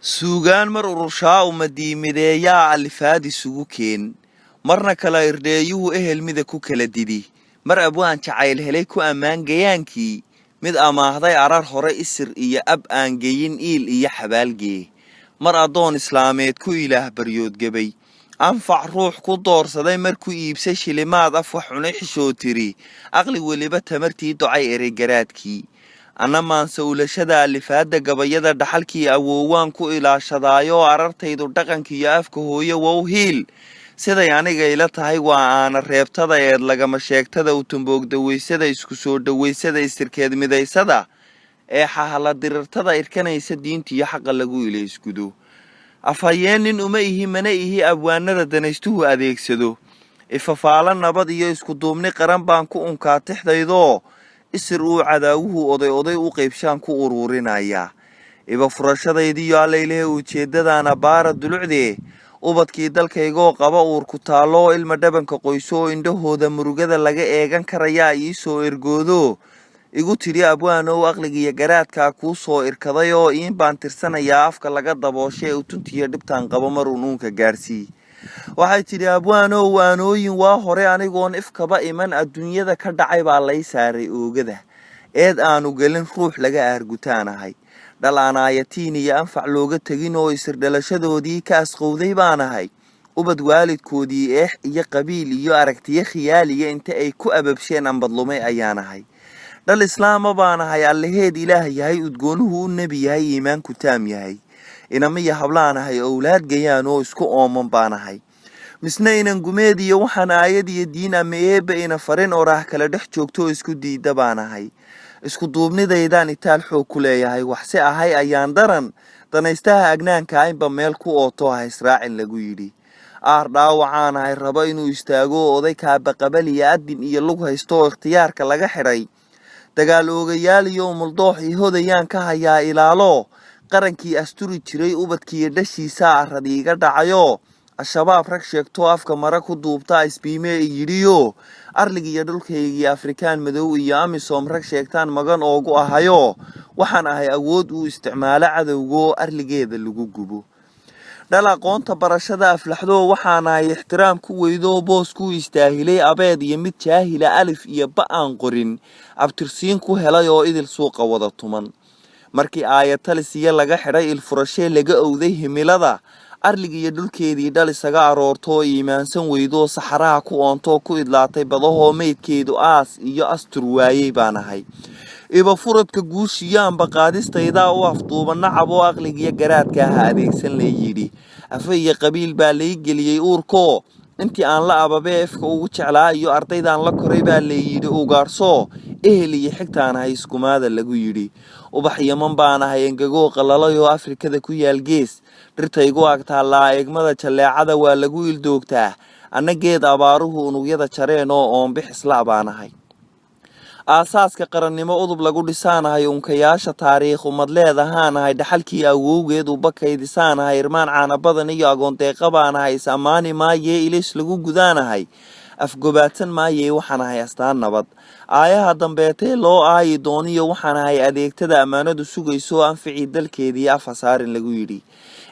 Suugaan mar ururshaa umadiimideeyaa alifaad isugu keen, marna kala irdheeyuhu ehel mida ku kala didi, mar abwaan jacayl helay ku ammaan gayaankii, mid amaahday arar hore isir iyo ab aan geyin iil iyo xabaalgee, mar addoon islaameed ku ilaah baryoodgebay, anfac ruux ku doorsaday markuu iibsay shilimaad af wax cunay xishoo tiri, aqli weliba tamartii docay ereygaraadkii. Anna maanse ulashada alifaadda gabayada dhaxalkii awoowaan ku ilaashadaayoo arartaydu dhaqankiiyo afka hooyo wow hiil. Siday aniga ila tahay waa aana reebtada eed lagama sheegtada utumboogdaweysada isku soo dhoweysada isirkeed midaysada ee xahala dirirtada irkanaysa diintiiyo xaqa lagu ilaysgudo. Afhayeen nin uma ihi, mana ihi abwaanada danaystuhu adeegsado. Ifafaalo nabad iyo isku duubni qaran baan ku unkaa tixdaydoo isir uu cadaawuhu oday oday u qaybshaan ku uruurinayaa. Iba furashadaydiiyo allaylehe ujeeddadaana baara dulucdee ubadkii dalkaygoo qaba uur ku taalloo ilma dhabanka qoyso oo indhahooda murugada laga eegan karayaa ii soo ergoodo igu tidhi, abwaanow, aqligiiyo garaadkaa kuu soo irkaday oo iin baan tirsanayaa afka laga dabooshe utuntiiyo dhibtaan qabo maruun uunka gaadhsii. Waxay tidhi, abwaanow, waanooyin waa hore anigoon ifkaba iman adduunyada ka dhacay baa lay saaray oogada. Eed aanu gelin ruux laga aargutaanahay, dhal aan aayatiin iyo anfac looga tegin oo isir dhalashadoodii ka asqowday baanahay, ubad waalidkoodii eex iyo qabiil iyo aragtiyo khiyaaliya inta ay ku ababsheen ambadlumay ayaanahay. Dhal islaama baanahay, allaheed ilaah yahay, udgoonuhu u nebi yahay, iimaanku taam yahay. Inamiya hablaanahay, owlaad gayaan oo isku ooman baanahay. Misna inan gumeed iyo waxaan aayad iyo diin ama eebba ina farin oraah kala dhex joogto oo isku diida baanahay. Isku duubnidaydaan itaal xoog ku leeyahay, waxse ahay ayaan daran danaystaha agnaanka inba meel ku ooto ha israacin lagu yidhi. Aar dhaawacaanahay rabo inuu istaago oday kaabaqabaliya adin iyo lug haysto oo ikhtiyaarka laga xidhay. Dagaal oogayaal iyo umuldoox iyo hodayaan ka hayaa ilaalo qarankii asturi jiray ubadkiiyo dhashiisaa arradi iga dhacayoo Al-Shabaab rag sheegtoo afka mara ku duubtaa isbiime yidhiyo arligiiyo dhulkaygii Afrikaan madow iyo Amisom rag sheegtaan magan oogu ahayoo waxaan ahay awood uu isticmaalo cadowgoo arligeeda lagu gubo. Dhal aqoonta barashada aflaxdoo waxaan ahay ixtiraam ku weydoo boos ku istaahilay abeed iyo mid jaahila alif iyo ba aan qorin abtirsiin ku helay oo idil suuqa wada tuman. Markii aayatalis iyo laga xidhay ilfurashee laga owday himilada arligiiyo dhulkeedii dhal isaga aroortoo iimaansan weydoo saxaraha ku oontoo ku idlaatay badahoo meydkeedu aas iyo astur waayey baan ahay. Iba furadka guushiyo ambaqaadistaydaa u afduuba nacab oo aqligiyo garaadka ha adeegsan lay yidhi. Afa iyo qabiil baa lay geliyey uurkoo intii aan la ababee ifka ugu jeclaa iyo ardaydaan la koray baa layidhi ugaadhsoo ehel iyo xigtaan ahay iskumaada lagu yidhi. Ubax Yaman baan ahay engegoo qalalay oo Afrikada ku yaal gees. Dhirtaygu ag taallaa eegmada jalleecada waa lagu ildoogtaa, anna geed abaaruhu unugyada jareen oo oonbix isla baan ahay. Aasaaska qarannimo udub lagu dhisaanahay, unkayaasha taariikh ummad leedahaanahay, dhaxalkii awowgeed uba kaydisaanahay, irmaan caana badan iyo agoon deeqa baanahay. Is ammaani maayee ilays lagu gudaanahay, afgobaadsan maayee waxaan ahay astaan nabad aayaha dambeetee loo aayi dooniyo waxaan ahay adeegtada ammaanadu sugayso anficii dalkeedii af hasaarin lagu yidhi.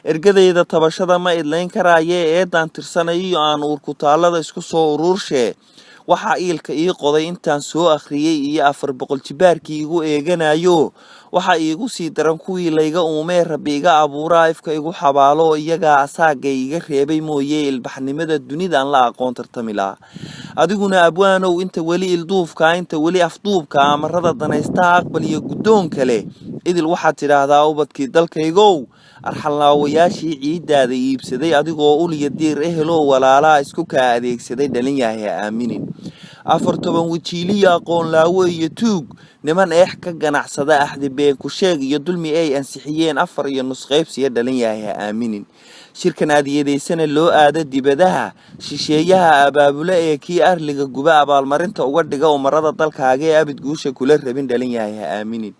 Ergadayda tabashada ma idlayn karaayee eedaan tirsanayo iyo aan uurkutaallada isku soo uruurshee waxaa iilka ii qoday intaan soo akhriyey iyo 400 jibaarkii igu eeganayo. Waxaa iigu sii daran kuwii layga uumee rabbi iga abuuraa ifka igu xabaalo iyagaa asaagay iga reebay mooye ilbaxnimada dunidaan la aqoon tartami lahaa. Adiguna abwaanow, inta weli ilduufka, inta weli afduubka amarada danaystaha aqbal iyo guddoon kale idil waxaad tidhaahdaa, ubadkii dalkaygow, arxanlaawayaashii ciiddaada iibsaday adigoo uliya diir eheloo walaalaa isku kaa adeegsaday dhalin yahay ha aaminin. 40 wajiiliyo aqoon laawo iyo tuug niman eex ka ganacsada axdi been ku sheeg iyo dulmi ay ansixiyeen afar iyo nusqaybsiya dhalin yahay ha aaminin. Shirkan aadiyadaysana loo aado dibadaha shisheeyaha abaabula ee kii arliga guba abaalmarinta uga dhiga umarada dalkaaga ee abid guusha kula rabin dhalin yahay ha aaminin.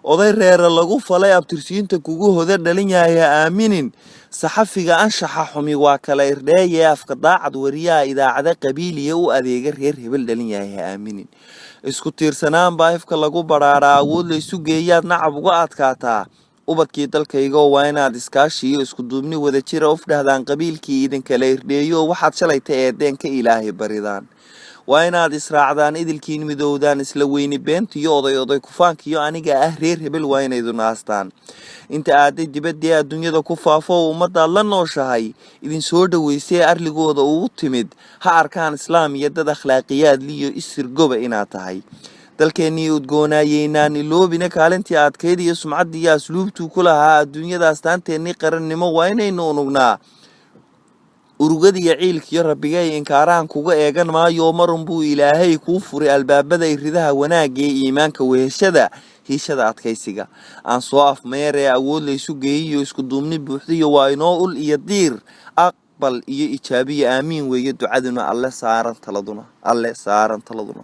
Oday reere lagu falay abtirsiinta kugu hoda dhalin yahay ha aaminin. Saxafiga anshaxa xumi waa kala irdheeye afka daacad wariyaha idaacada qabiiliya u adeega reer hebel dhalin yahay ha aaminin. Isku tiirsanaan baa ifka lagu badhaaraa, awood laysu geeyaad nacab uga adkaataa. Ubadkii dalkaygo, waa inaad iskaashi iyo iskuduubni wada jira uf dhahdaan qabiilkii idinkala irdheeyo, waxaad shalayta eedeen ka Ilaahay baridaan. Waa inaad israacdaan idilkiin, midowdaan, isla weyni beentiyo oday oday kufaankiyo aniga ah reer hebel waa inaydun aastaan. Inta aaday dibaddii adduunyada ku faafo, ummadaad la nooshahay idinsoo dhoweysay arligooda ugu timid ha arkaan islaam iyo dad akhlaaqiyaad liyo isir goba inaad tahay. Dalkeennii udgoonaayeynaan iloobina kaalintii adkayd iyo sumcaddii iyo asluubtuu ku lahaa adduunyada. Astaanteennii qarannimo waa inaynu unugnaa urugadiyo ciilkiyo. Rabbigay, inkaarahan kuga eegan maayo, marunbuu Ilaahay kuu furay albaabada iridaha wanaagga ee iimaanka weheshada hiishada adkaysiga. Aan soo afmeeree, awood laysu geeyiyo isku duubni buuxdiyo waa inoo ul iyo diir. Aqbal iyo ijaabiyo aamiin weeye ducaduna, Alle saaran taladuna, Alle saaran taladuna.